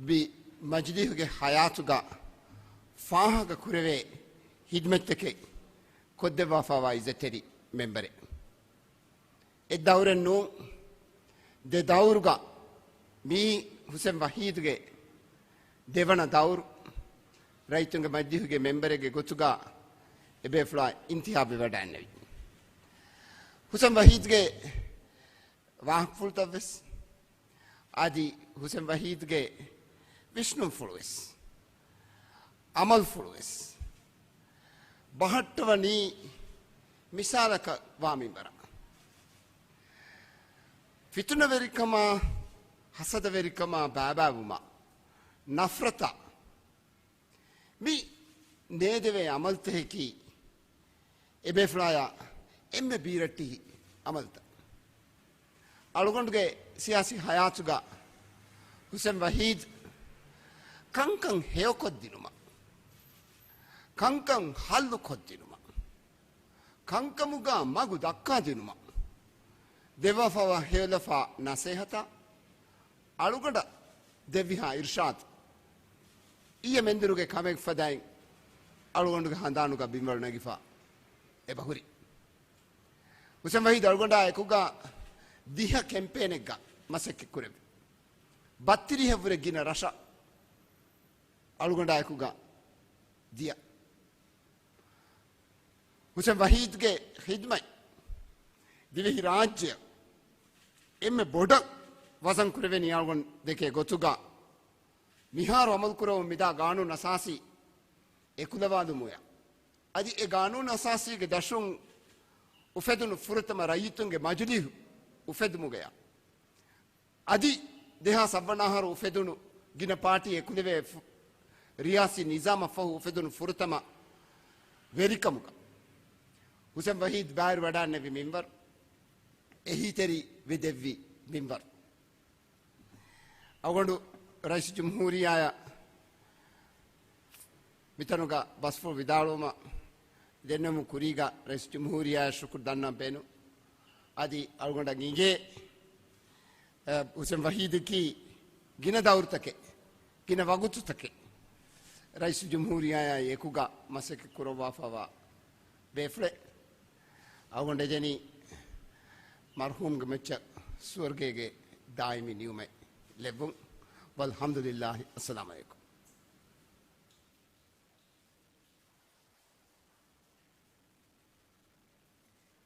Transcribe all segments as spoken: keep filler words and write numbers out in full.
ބި މަޖިލީހުގެ ހަޔާތުގަ ފާހަގަ ކުރެވޭ ހިދްމަތްތަކެއް ކޮށްދެއްވާފައިވާ އިއްޒަތްތެރި މެމްބަރެއް. އެއް ދައުރެއް ނޫން، ދެ ދައުރުގަ މީ ހުސެން ވަހީދުގެ ދެވަނަ ދައުރު. ރައްޔިތުންގެ މަޖިލީހުގެ މެމްބަރެއްގެ ގޮތުގަ އެބޭފުޅާ އިންތިހާބެއް ވަޑައިގެންނެވި. ހުސެން ވަހީދުގެ ވާހަކަފުޅުތައްވެސް، އަދި ހުސެން ވަހީދުގެ ވިސްނުންފުޅުވެސް، އަމަލުފުޅުވެސް ބަހައްޓަވަނީ މިސާލަކަށް ވާ މިންވަރަށް. ފިތުނަވެރިކަމާ، ހަސަދަވެރިކަމާ، ބައިބައިވުމާ، ނަފްރަތާ، މި ނޭދެވޭ އަމަލުތަކަކީ އެބޭފުޅާޔާ އެންމެ ބީރައްޓިހި އަމަލުތައް. އަޅުގަނޑުގެ ސިޔާސީ ހަޔާތުގަ ހުސެން ވަހީދު ކަންކަން ހެޔޮކޮށްދިނުމަށް، ކަންކަން ހައްލުކޮށްދިނުމަށް، ކަންކަމުގަ މަގު ދައްކާދިނުމަށް ދެއްވާފައިވާ ހެޔޮލަފާ ނަސޭހަތާ، އަޅުގަނޑަށް ދެއްވިހާ އިރުޝާދު، އިއްޔެ މެންދުރުގެ ކަމެއް ފަދައިން އަޅުގަނޑުގެ ހަނދާނުގަ ބިންވަޅު ނެގިފަ އެބަހުރި. ހުސެން ވަހީދު އަޅުގަނޑާ އެކުގަ ދިހަ ކެމްޕޭނެއްގަ މަސައްކަތް ކުރެއްވި. ބައްތިރީހަށްވުރެ ގިނަ ރަށަށް އަޅުގަނޑާ އެކުގަ ދިޔަ. ހުސެން ވަހީދުގެ ޚިދްމަތް ދިވެހި ރާއްޖެއަށް އެންމެ ބޮޑަށް ވަޒަން ކުރެވެނީ އަޅުގަނޑު ދެކޭ ގޮތުގަ މިހާރު އަމަލުކުރަމުން މިދާ ގާނޫނު އަސާސީ އެކުލަވާލުމުގަ، އަދި އެ ގާނޫނު އަސާސީގެ ދަށުން އުފެދުނު ފުރަތަމަ ރައްޔިތުންގެ މަޖިލީހު އުފެދުމުގަޔާ، އަދި ދެހާސް ސައްވަނަ އަހަރު އުފެދުނު ގިނަ ޕާޓީ އެކުލެވޭ ފު-، ރިޔާސީ ނިޒާމަށްފަހު އުފެދުނު ފުރަތަމަ ވެރިކަމުގަ ހުސެން ވަހީދު ބައިވެރިވަޑައިގެންނެވި މިންވަރު، އެހީތެރިވެދެއްވި މިންވަރު. އަޅުގަނޑު ރައީސުލްޖުމްހޫރިއްޔާއަށް މިތަނުގަ ބަސްފުޅު ވިދާޅުވުމަށް ދެންނެވުމުގެ ކުރީގަ ރައީސުލްޖުމްހޫރިއްޔާއަށް ޝުކުރު ދަންނަވަން ބޭނުން. އަދި އަޅުގަނޑަށް އިނގޭ، އަ، ހުސެން ވަހީދަކީ ގިނަ ދައުރުތަކެއް، ގިނަ ވަގުތުތަކެއް ރައީސުލްޖުމްހޫރިއްޔާއާ އެކުގަ މަސައްކަތް ކުރައްވާފައިވާ ބޭފުޅެއް. އަޅުގަނޑަށް އެދެނީ މަރުޙޫމްގެ މައްޗަށް ސުވަރުގޭގެ ދާއިމީ ނިޢުމަތް ލެއްވުން. ވަލްޙަމްދުލިއްލާހި. އައްސަލާމު ޢަލައިކުމް.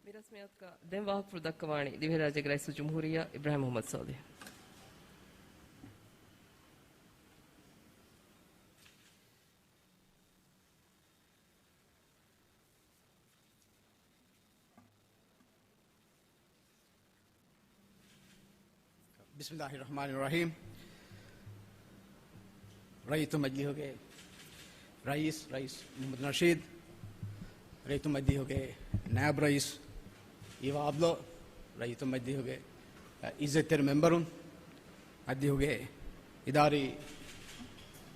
މި ރަސްމިއްޔާތުގަ ދެން ވާހަކަފުޅު ދައްކަވާނީ ދިވެހިރާއްޖޭގެ ރައީސުލްޖުމްހޫރިއްޔާ އިބްރާހިމް މުޙައްމަދު ޞާލިޙް. ބިސްމިއްލާހިއްރަޙްމާނިއްރަޙީމް. ރައްޔިތުން މަޖިލީހުގެ ރައީސް، ރައީސް މުޙައްމަދު ނަޝީދު، ރައްޔިތުން މަޖިލީހުގެ ނާއިބު ރައީސް އީވާ އަބްދުﷲ، ރައްޔިތުން މަޖިލީހުގެ އިއްޒަތްތެރި މެމްބަރުން، މަޖިލީހުގެ އިދާރީ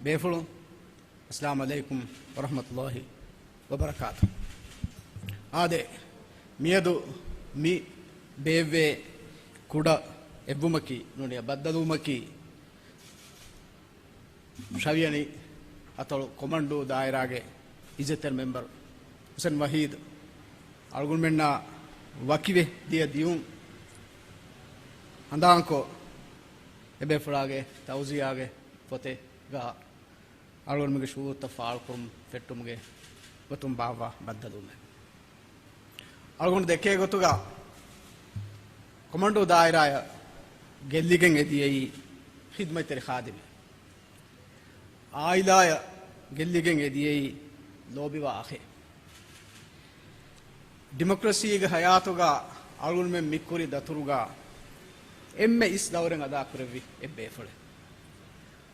ބޭފުޅުން، އައްސަލާމު ޢަލައިކުމް ވަރަޙްމަތުﷲ ވަބަރަކާތު. އާދެ، މިއަދު މި ބޭއްވޭ ކުޑަ އެއްވުމަކީ، ނޫނީ ބައްދަލުވުމަކީ، ށަވިޔަނި އަތޮޅު ކޮމަންޑޫ ދާއިރާގެ އިއްޒަތްތެރި މެމްބަރު ހުސެން ވަހީދު އަޅުގަނޑުމެންނާ ވަކިވެ ދިޔަ ދިޔުން ހަނދާންކޮށް، އެބޭފުޅާގެ ތައުޒިޔާގެ ފޮތެއްގަ އަޅުގަނޑުމެންގެ ޝުޢޫރުތައް ފާޅުކުރުން ފެއްޓުމުގެ ގޮތުން ބާއްވާ ބައްދަލުވުމެއް. އަޅުގަނޑު ދެކޭ ގޮތުގަ ކޮމަންޑޫ ދާއިރާއަށް ގެއްލިގެން އެދިޔައީ ޚިދްމަތްތެރި ޚާދިމެއް. އާއިލާއަށް ގެއްލިގެން އެދިޔައީ ލޯބިވާ އަޚެއް. ޑިމޮކްރަސީގެ ހަޔާތުގަ އަޅުގަނޑުމެން މި ކުރި ދަތުރުގަ އެންމެ އިސް ދައުރެއް އަދާކުރެއްވި އެއް ބޭފުޅެއް.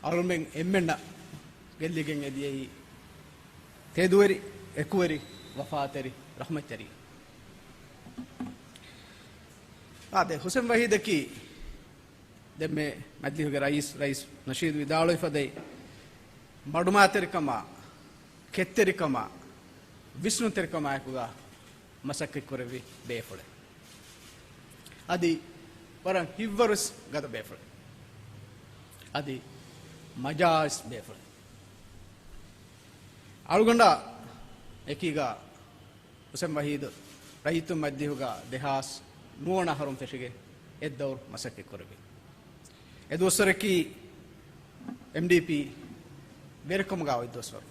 އަޅުގަނޑުމެން އެންމެންނަށް ގެއްލިގެން އެދިޔައީ ތެދުވެރި، އެކުވެރި، ވަފާތެރި، ރަޙްމަތްތެރި. އާދެ، ހުސެން ވަހީދަކީ ދެންމެ މަޖިލީހުގެ ރައީސް، ރައީސް ނަޝީދު ވިދާޅުވި ފަދައިން، މަޑުމައިތެރިކަމާ، ކެތްތެރިކަމާ، ވިސްނުންތެރިކަމާއެކުގަ މަސައްކަތްކުރެއްވި ބޭފުޅެއް. އަދި ވަރަށް ހިތްވަރުވެސް ގަދަ ބޭފުޅެއް. އަދި މަޖާއިސް ބޭފުޅެއް. އަޅުގަނޑާ އެކީގަ ހުސެން ވަހީދު ރައްޔިތުން މަޖިލީހުގަ ދެހާސް ނުވަ އަހަރުން ފެށިގެން އެއްދައުރު މަސައްކަތް ކުރެއްވި. އެ ދުވަސްވަރަކީ އެމްޑީޕީ ވެރިކަމުގަ އޮތް ދުވަސްވަރު.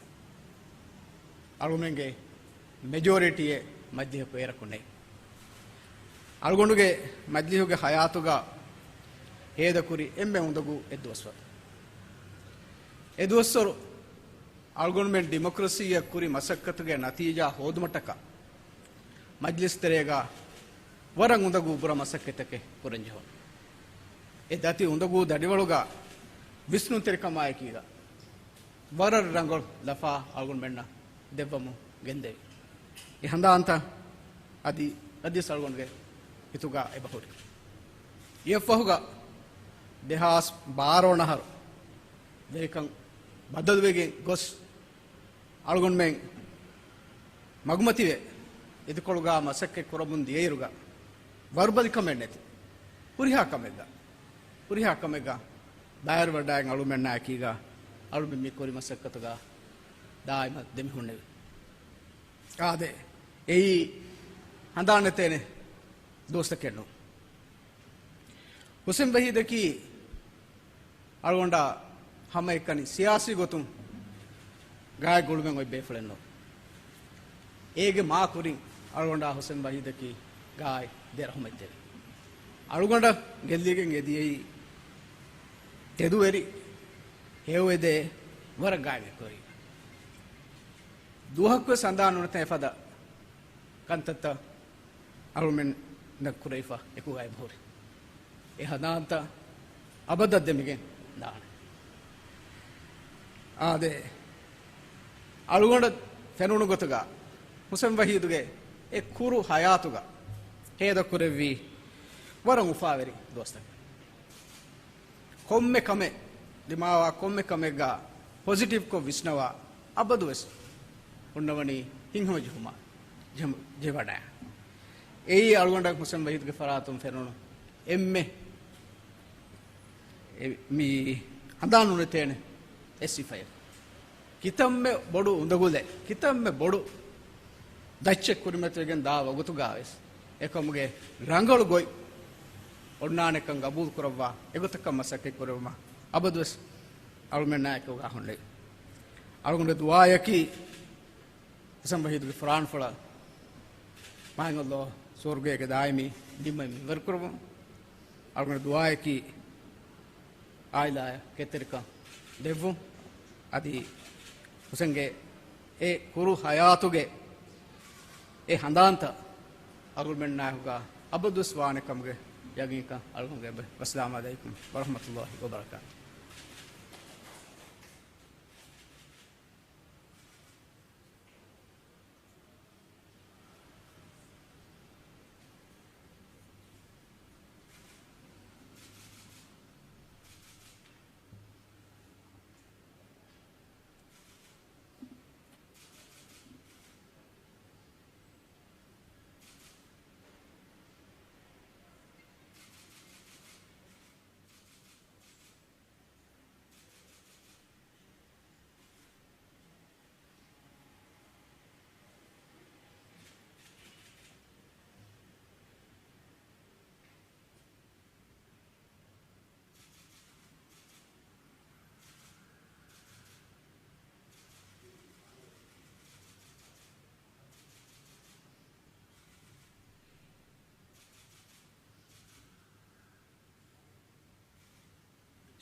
އަޅުގަނޑުމެންގެ މެޖޯރިޓީއެއް މަޖިލީހަކު އޭރަކު ނެތް. އަޅުގަނޑުގެ މަޖިލީހުގެ ހަޔާތުގަ ހޭދަކުރި އެންމެ އުނދަގޫ އެއްދުވަސްވަރު. އެ ދުވަސްވަރު އަޅުގަނޑުމެން ޑިމޮކްރަސީއަށް ކުރި މަސައްކަތުގެ ނަތީޖާ ހޯދުމަށްޓަކާ މަޖިލިސް ތެރޭގަ ވަރަށް އުނދަގޫ ބުރަ މަސައްކަތްތަކެއް ކުރަންޖެހުނު. އެ ދަތި އުނދަގޫ ދަނޑިވަޅުގަ ވިސްނުންތެރިކަމާއެކީގަ ވަރަށް ރަނގަޅު ލަފާ އަޅުގަނޑުމެންނަށް ދެއްވަމުން ގެންދެވި. އެ ހަނދާންތައް އަދި އަދިސް އަޅުގަނޑުގެ ހިތުގަ އެބަހުރި. އެއަށްފަހުގަ ދެހާސް ބާރަ ވަނަ އަހަރު ވެރިކަން ބަދަލުވެގެން ގޮސް، އަޅުގަނޑުމެން މަގުމަތިވެ، އިދިކޮޅުގަ މަސައްކަތް ކުރަމުން ދިޔައިރުގަ، ވަރުބަލިކަމެއް ނެތި، ހުރިހާ ކަމެއްގަ، ހުރިހާ ކަމެއްގަ ބައިވެރިވަޑައިގެން އަޅުމެންނާއެކީގަ، އަޅުމެން މި ކުރި މަސައްކަތުގަ ދާއިމަށް ދެމިހުންނެވި. އާދެ، އެއީ ހަނދާން ނެތޭނެ ދުވަސްތަކެއް ނޫން. ހުސެން ވަހީދަކީ އަޅުގަނޑާ ހަމައެކަނި ސިޔާސީ ގޮތުން ގާތް ގުޅުމެއް އޮތް ބޭފުޅެއް ނޫން. އޭގެ މާ ކުރިން އަޅުގަނޑާ ހުސެން ވަހީދަކީ ގާތް ދެ ރަހުމަތްތެރި. އަޅުގަނޑަށް ގެއްލިގެން އެދިޔައީ ތެދުވެރި، ހެޔޮއެދޭ، ވަރަށް ގާތް އެއްކުރި. ދުވަހަކުވެސް ހަނދާން ނުނެތޭ ފަދަ ކަންތައްތައް އަޅުމެންނަށް ކުރެވިފަ އެކުގައި ހުރި. އެ ހަނދާންތައް އަބަދަށް ދެމިގެން ދާނެ. އާދެ، އަޅުގަނޑަށް ފެނުނު ގޮތުގަ ހުސެން ވަހީދުގެ އެ ކުރު ހަޔާތުގަ ހޭދަކުރެއްވީ ވަރަށް އުފާވެރި ދުވަސްތަކެއް. ކޮންމެ ކަމެއް ދިމާވާ، ކޮންމެ ކަމެއްގަ ޕޮޒިޓިވްކޮށް ވިސްނަވާ، އަބަދުވެސް ހުންނަވަނީ ހިތްހަމަޖެހުމާ ޖެހު-، ޖެހިވަޑައި. އެއީ އަޅުގަނޑަށް ހުސެން ވަހީދުގެ ފަރާތުން ފެނުނު އެންމެ އެ-، މި ހަނދާން ނުނެތޭނެ އެއް ސިފައެއް. ކިތަންމެ ބޮޑު އުނދަގުލެއް، ކިތަންމެ ބޮޑު ދައްޗެއް ކުރިމަތިވެގެން ދާ ވަގުތުގަވެސް އެކަމުގެ ރަނގަޅު ގޮތް އޮންނާނެކަން ގަބޫލު ކުރައްވާ، އެގޮތަކަށް މަސައްކަތް ކުރެވުމަށް އަބަދުވެސް އަޅުމެންނާއެކުގަ ހުންނެވި. އަޅުގަނޑުގެ ދުޢާއަކީ ހުސެން ވަހީދުގެ ފުރާނަފުޅަށް މާތް ﷲ ސުވަރުގޭގެ ދާއިމީ ނިންމަން މިންވަރު ކުރައްވަމުން. އަޅުގަނޑު ދުޢާއަކީ ޢާއިލާއަށް ކެތްތެރިކަން ދެއްވުން. އަދި ހުސެންގެ އެ ކުރު ޙަޔާތުގެ އެ ހަނދާންތައް އަޅުގަނޑުމެންނާއެކުގަ އަބަދުވެސް ވާނެ ކަމުގެ ޔަގީންކަން އަޅުގަނޑުގެ އެބަ. ވައްސަލާމު ޢަލައިކުމް ވަރަޙްމަތުﷲ ވަބަރަކާތުހު.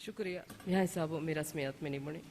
ޝުކުރިއްޔާ. މިހާ ހިސާބުން މި ރަސްމިއްޔާތު މި ނިމުނީ.